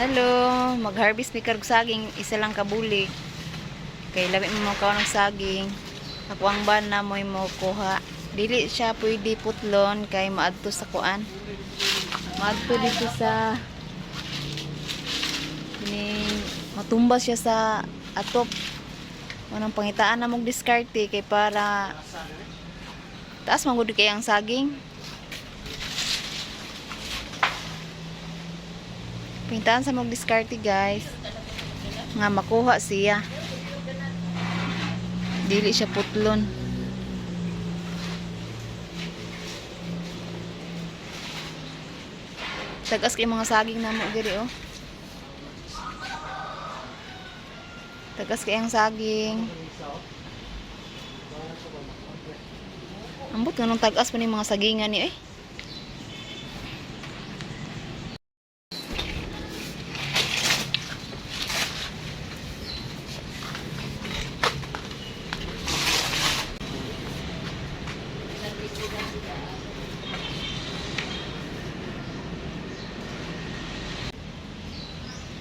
Hello, mag-harvest mi karog saging, isa lang kabulig. Kay lami mo makaon og saging. Ako ang bana mo'y mo kuha. Dili siya pwede putlon kay maadto sa kuan. Maadto dito sa kining matumba siya sa atop. Unang pangitaan na mong diskarte kay para taas man gud kay ang saging. Pangitaan sa mong diskarte, guys, nga makuha siya. Dili siya putlon. Tagas kay mga saging namo diri oh. Tagas kay ang saging. Ambot nga nung tagas pa ni mga sagingan ni eh.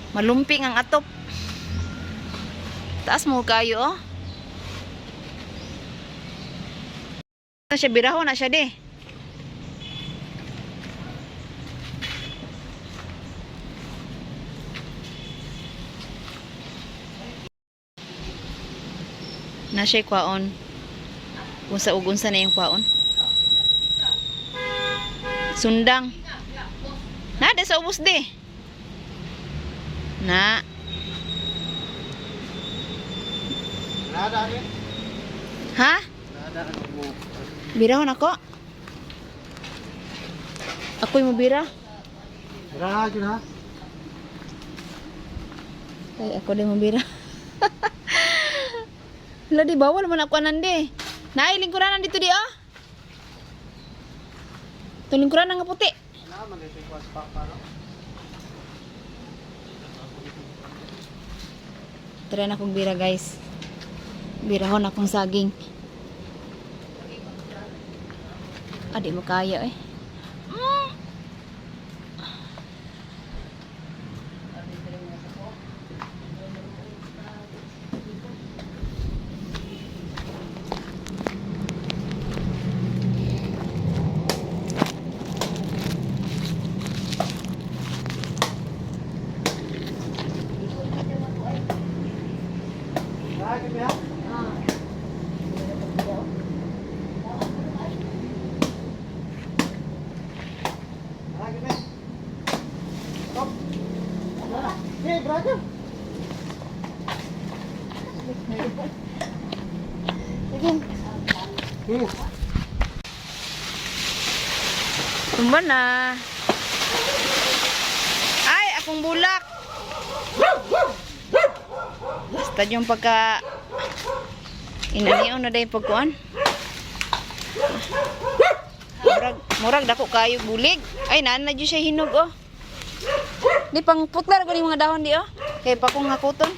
Malumping ang atop. Taas mo kayo oh. Na siya biraho na siya di. Na siya kwaon. Unsa ug unsa na yung kwaon? Sundang. Na di sa ubos di. Na. Nada ni. Ha? Nada mo. Birahon ako. Ako'y mobira. Bira gyud ha. Ay, ako din mobira. Wala di, bawal man ako anan di. Naay, lingkuranan dito di ah. Ito lingkuranan nga puti. Na man dito ko sa papa no. Try na akong bira, guys. Birahon akong saging. Ah, di mo kaya eh. Bira gyud ha. Bira gyud ha. Stop. Hey, bira gyud. Sige. Hmm. Tumba na. Ay, akong bulak. Basta yung pagka inanion na dahil pagkuan. Murag, murag dako kayo bulig. Ay, naan na dyan siya hinog oh. Di pang putla ko ni mga dahon di oh. Kay pa kong hakuton.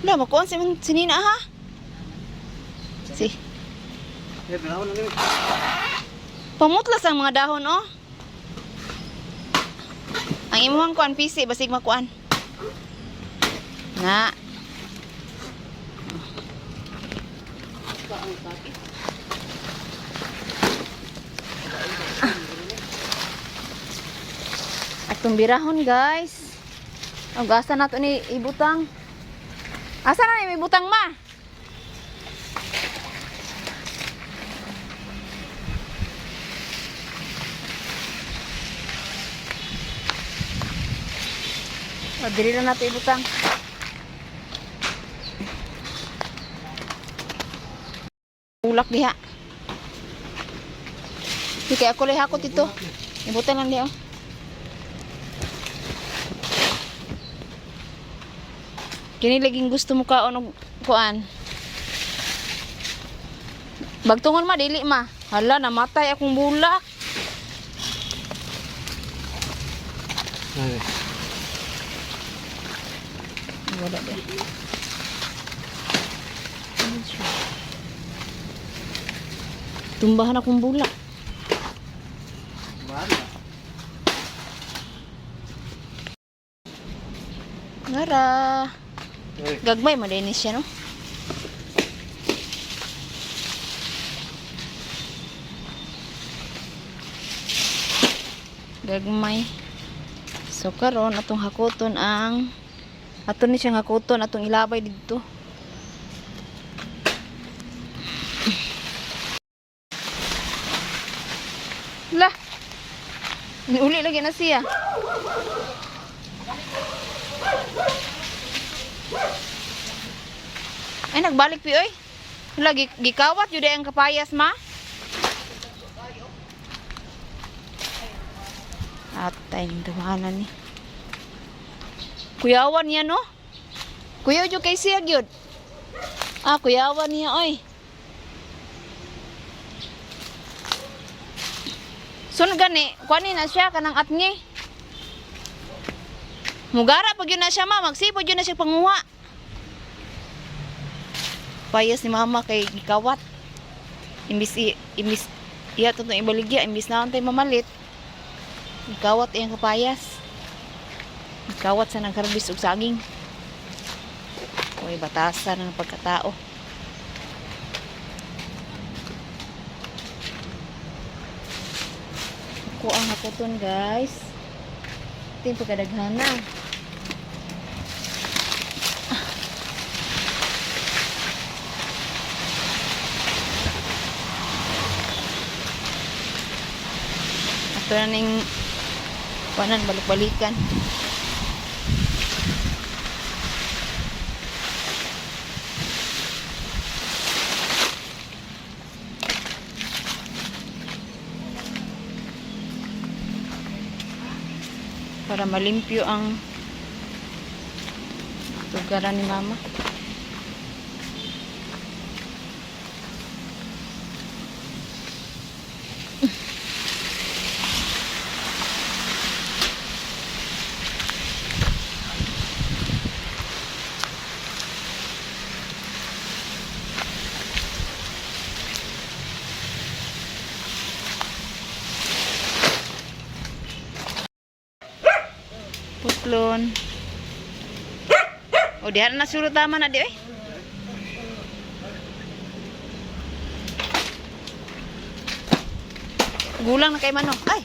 Wala, makuan si man sinina ha. Si. Hey, bira na ni. Pamutlas ang mga dahon oh. Ang imuhang kuan pisi basig makuan. Na. Atong birahon, guys. Og asa nato ni ibutang? Asa na ni ibutang, ma? O, dili lang nato ibutang. Ulak diha. Di kay ako lay hakot ito. Ibutan lang diha. Oh. Kini laging gusto mo kaon og kuan. Bagtungon ma dili ma. Hala, namatay akong bulak. Ay. Wala di. Ano siya? Tumbahan akong bulak. Mahal na. Ngara. Uy. Gagmay mo din siya, no? Gagmay. So karon atong hakuton ang ato ni siyang hakuton atong ilabay didto. La. Uli lagi na siya. Ay, nagbalik pi oy. Wala, gikawat yun ang kapayas, ma. Atay, dumanan ni. Kuyawan niya, no? Kuyaw jud kay siya, gyud. Ah, kuyawan niya, oy. Sun gani, kuani na siya kanang atngi. Mugara pag yun na siya, ma. Magsipod yun na siya panguha. Payas ni mama kay gikawat. Imbis imbis iya to itong ibaligya, imbis na tayo mamalit. Gikawat iyang kapayas. Gikawat sa nagharvest og saging. Uy, batasan ng pagkatao. Ako ang hakuton, guys. Ito yung pagkadaghana. Ato na ning kuanan, balik-balikan. Para malimpyo ang lugaran ni mama. Putlon. O diha na sulod tama na di oy. Gulang na kay manok. Ay.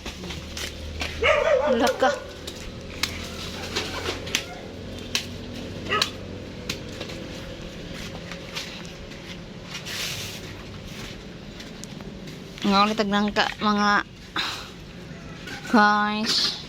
Wala ka. Nga ulit ka mga guys.